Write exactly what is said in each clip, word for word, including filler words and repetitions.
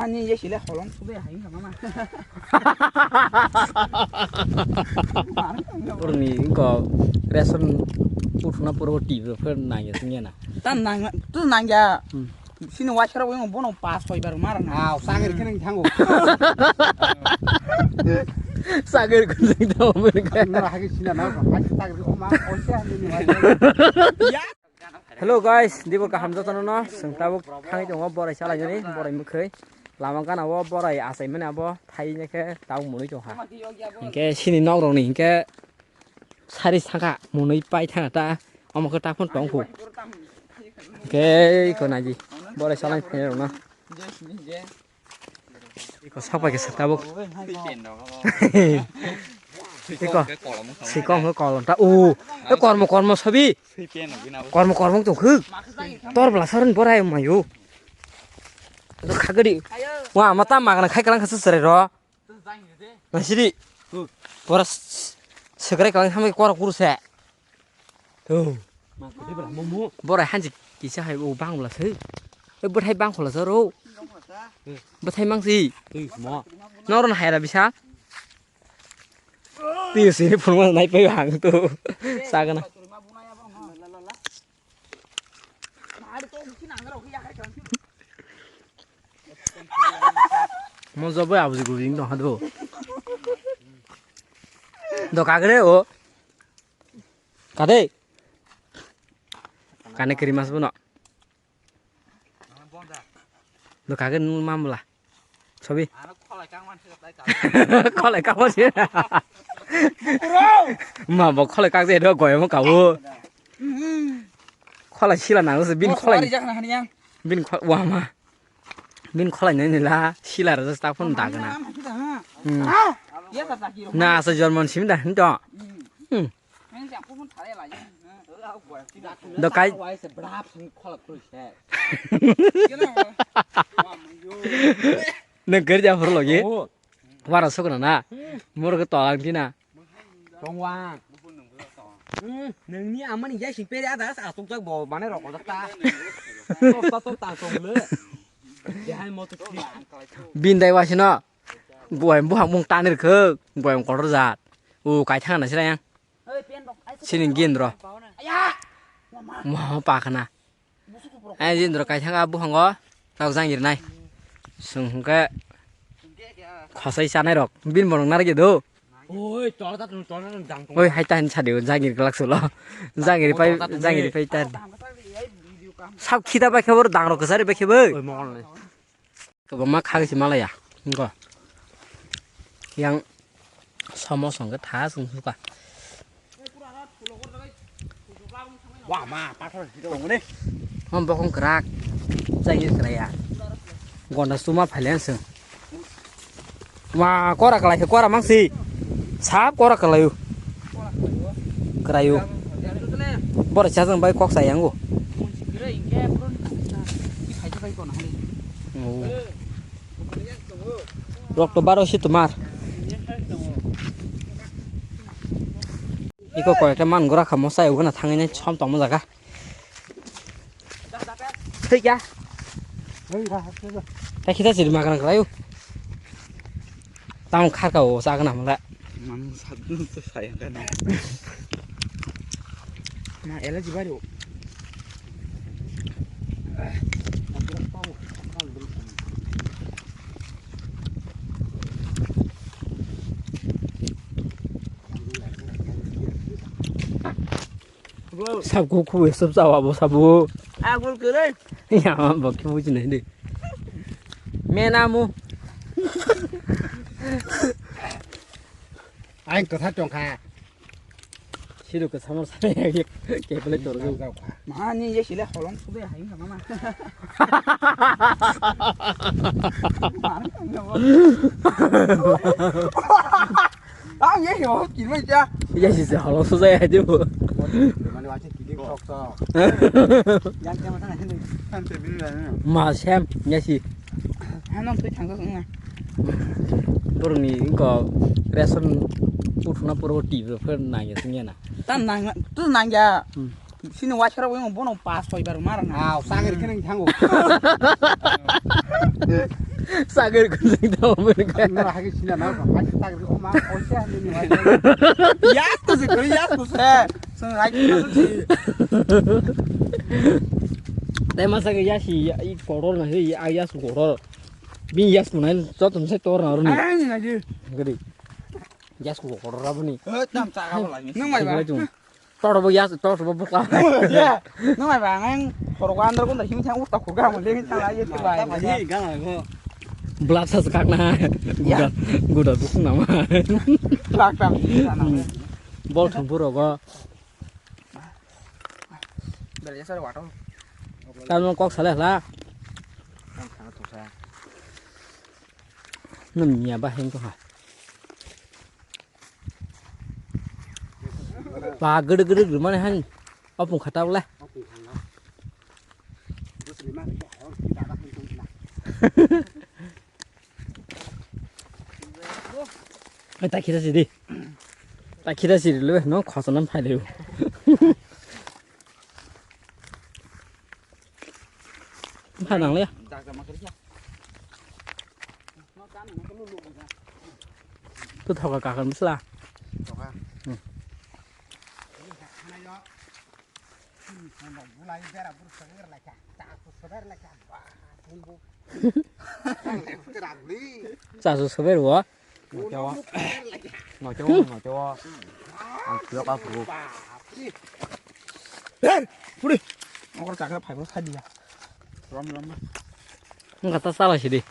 Ni je sile holong sude hai mama. Orni ko ration uthuna puro T V phe nangya singya na. Tan nang, tu nangya. Hmm. Sini waisara weng bono pas soi bar mar na. Ah, sagir kene thango. Sagir kene thango. No, hagi sina na, hagi sagir ko ma, oise ani ni waisara. Ya. Hello guys, dibo kaham jotono no, chwng tabuk thangwi tongo borai salainani, borai mwkhwi. Lama gana o borai achaimani abo thaini khe tabuk mwnwi tongkha. Hinkhe sini nok rokni hinkhe sari saka mwnwi pai thana ta, omo khe ta phone tongkhu. Hinkhe iko naji, borai salai phainai rokno. Iko sapai khe tabuk. Iko sikong khe kolom ta. O, e kormo, kormo sabi. Kormo, kormo tong khuk. Tor bla saron borai mayo. Khagadi. Wa, mata magana khai kalang khasa sere ro. Nasidi. Bora s-, segrai kalang hamai kora kuruse. Tuh. Borai hanji kisa hai o bang bla se. E bothai bang khola jaro. Bothai mang si. Noron haira bisa. Ti si phunwa nai pai hang tu. Sagana. Mo jobo abuji gubing dong hado. Do kagre o. Kade. Kane kiri mas bono. Do kagre nung mamla. Sobi. Kholai kama si. Ma bo kholai kak je do goyamo kawo. Kholai sila nang se bin kholai. Bin kholai wa ma. Bin kholai nai nila sila ra ta phone da gana. Na sa jormon sim da hin to. Hmm. Do kai. Nang gari ja phuru logi. Wara sokna na. Murga to ang tina. Tongwang. Hmm, nangni amani jai sing peri ada sa tuk jak bo mane rokojak ta. Tok ta tok ta tong le. Jai mo tuk. Bindai wasino. Buai buhang mung tanir khuk. Buai kotor jat. U kai thang na sira yang. Sini gendro. Mo pakhana. Ai gendro kaithang a buhango. Tau jangir nai. Sung hwnkhe khosai chanai rok. Bin borok narwk do. Oi, tolta tong, tolta tong, jang tong. Oi, hai ta hin sadi jangir glak sulo. Jangir pai, jangir pai ta. Sab khita bai khebor dang rok kwchari bai kheboi. Oi, mongol nai. Kwbangma khagwi se malaya. Wngkha. Yang somo songkhe tha chwng suka. Wah, ma, pathor sitong ni. Hom bokong kwrak. Chai ni kwraya. Gonda suma phailen se. Ma, kora kalai khe kora mangsi. Sab kora kalai u. Kwraio. Boro chajang bai kok sayango. Oh. Rok to baro si tumar. Iko koi ekta man gora kha mosa ugana thangini som tongmo jaga. Thik ya. Thik ya. Thik ya. Thik ya. Tamo kharka o chagwna mole. Mang sadno to sayang kana. Ma ela jibario. Sab ku ku sab sawa bo sabu. Agul kere. Ya bo ki buji nai de. Menamu. Aing kwthar tongkha. Sidu kwsamar sani agi kebele torgo. Ma ni ye sile holong sude hai mama. Ang ye ho kinoi ja. Ye si se holong sude hai dibo. Mane wache kidik tok tok. Yang kema sana hindi. Sante bini la. Ma sem ye si. Hanong twi thangsa sungna. Borokni wngkha ration uthuna poro T V rok phano nangya singya na. Tam nang, tu nangya. Hmm. Sini waisara wng bono pas soi bar mar na. Ah, sagir kene thango. Sagir kuning tamo mereka. Nora hagi sina na, hagi sagir ko ma, oise hagi ni wai. Yas to se kuri, yas to se. Sung rai ko se. Te masa ke yasi, ya, i koror na, he, ya, yas koror. Bin yas punai, so tum se tor na runi. Ai ni na ji. Gede. Yas koror abuni. Eh, tam sa ka bala ni. Nung mai ba. Toto bo yas, toto bo bukla. Ya, nung mai ba ngang korok andar kun da him thang uta ko ga mo le thang la ye te ba. Hi ga mo. Blak sa kak na. Ya. Guda, guda dusung nama. Blak tam di sana. Bol thum puro go. Bel ya sar wato. Tam kok sale la. Tam sana tu sa. Nam nya ba heng to ha. Ba gede gede gede mana han. Opung kata le. Ai ta khita sidi. Ta khita sidi le no khosa nam phai le. Phai nang le. Tu thoka kakan bisla. Chasu sober wo. Ngocho. Ngocho, ngocho. Ang sudah kapur. Puri. Ngokor chakra phaibo sadi ya. Rom rom. Nggak tak salah sih deh.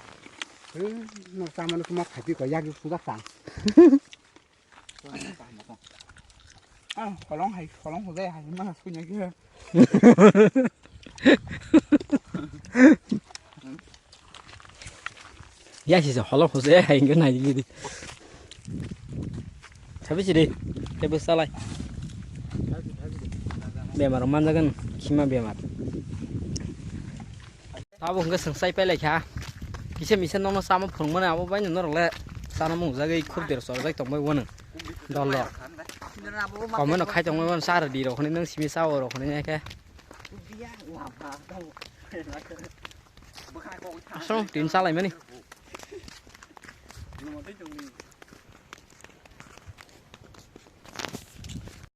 Nok sama nak cuma phaibi kok yak sudah sang. Ah, kolong hai, kolong hujai hai mana sunya ke. Ya sih, holok hose hai, enggak naik gini. Tapi sih deh, tapi salah. Bemar manjagan, kima bemar. Abo hwnkhe swng chai pailai kha. Kisa misa nono chama phwrwngmani abo baino norok le chana mungjagwi khub der chorjak tongbai wano. Dol dol. Komeno khai tongbai wano chara di rok hwnwi nwng simi chao rok hwnwi khe. Aswk tin chalaimani.